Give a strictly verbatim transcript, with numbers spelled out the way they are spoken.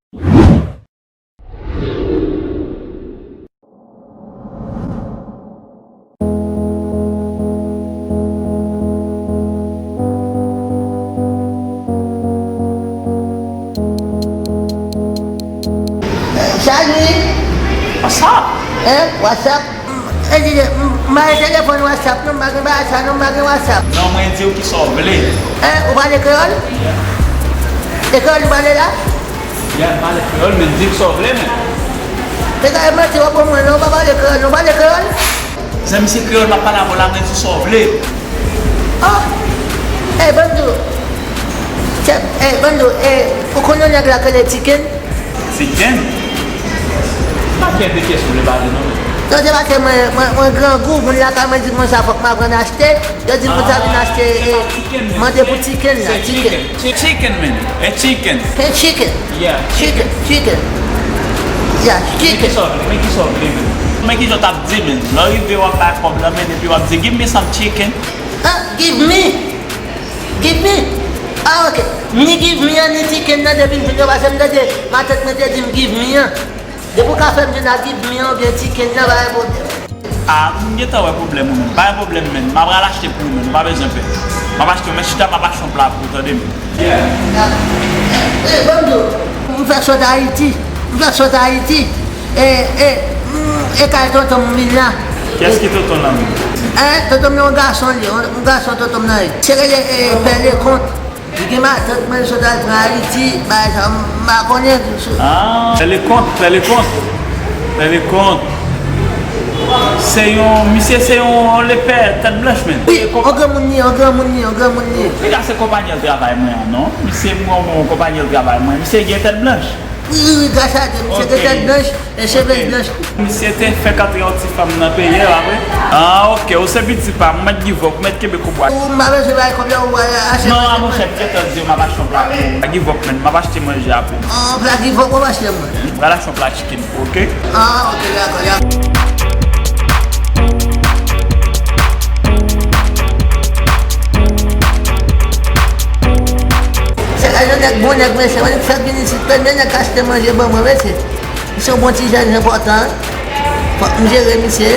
Salut! What's up? Hein? What's up? M, e di, m, m pa gen telefòn WhatsApp non, m pa gen bagay sa non, m pa gen WhatsApp. Non, mwen di w kisa w vle. Hein? Ou pale kreyòl? E kreyòl ou pale la? Yeah, m pale kreyòl, men di m sa w vle, men. Mesye, e manti w ap ban mwen non, ou pa pale kreyòl non, ou pale kreyòl? Zanmi, se kreyòl m ap pale avè w la, mwen di sa w vle. Oh! Ey, ban m di w. Chèf, ey, ban m di w, ey, ou konn yon nèg la k rele Tiken? Tiken? Pa gen de kesyon w vle pale non, men. Non, se paske mwen, mwen, mwen grangou, moun lakay mwen di m konsa fòk m aprann achte. Yo di moun sa vin achte, e, mande pou Tiken la, Tiken. Chi-, chicken, man. A chicken. A chicken. Yeah. Chicken, chicken. Yeah, chicken. Men kisa w vle, men kisa w vle, man. Men kisa w t ap di, man. Lè w rive, w ap bay kòb la, man, epi w ap di, "Give me some chicken." Ah, give me. Give me. Ah, ok. Ni give me an, ni chicken nan, depi m fin yo pase, m tande matant mwen te di m give me an. Depi w ka fè m jwenn a give me an oubyen chicken nan, pa gen pwoblèm. Ah, m gentan wè pwoblèm ou menm. Pa gen pwoblèm, man. M ap al achte pou ou, man. Ou pa bezwen pè. M ap achte, men chita, m ap achte yon pla pou ou, tande, man. Eh, eh, ban m di w, m fèk sot Ayiti. M fèk sot Ayiti. E, e, mm, e kay tonton m vin la. Kiyès ki tonton nan menm? Eh, tonton m nan yon gason li, yon, yon gason tonton m nan ye. Se rele, eh, Pè Lekont. Li gen matant mwen sot al pran Ayiti, bagay sa, m pa konnen. Ah, Pè Lekont, Pè Lekont. Pè Lekont. Se yon, misye se yon lepè tèt blanch, menm. Wi, yon granmoun li ye, yon granmoun li ye, yon granmoun li ye. Piga se konpayi l travay mwen an, non? Misye mwen, mwen, konpayi l travay mwen. Misye gen tèt blanch. Wi, wi, wi, gras a Dye, misye gen tèt blanch. E cheve blanch tou. Misye te fèk antre yon ti fanm nan peyi a, pa vre? Ah, ok, ou se piti pa m, mèt give up, mèt kenbe koubwa. Ou, m pa bezwen bay kòb la, ou pral achte manje. Non, a monchè, m gentan di w, m ap achte yon pla pou ou. Pa give up, man, m ap achte manje apre. Ah, pla give up, w ap achte mwen. M pral achte yon pla chicken pou ou, ok? Ah, ok, dakò, dakò. Se ka yon nèg bon nèg, mesye, mwen fèk vin isit, premye nèg k achte manje ban mwen, mesye. Misye yon bon ti jèn enpòtan. Fòk m jere misye.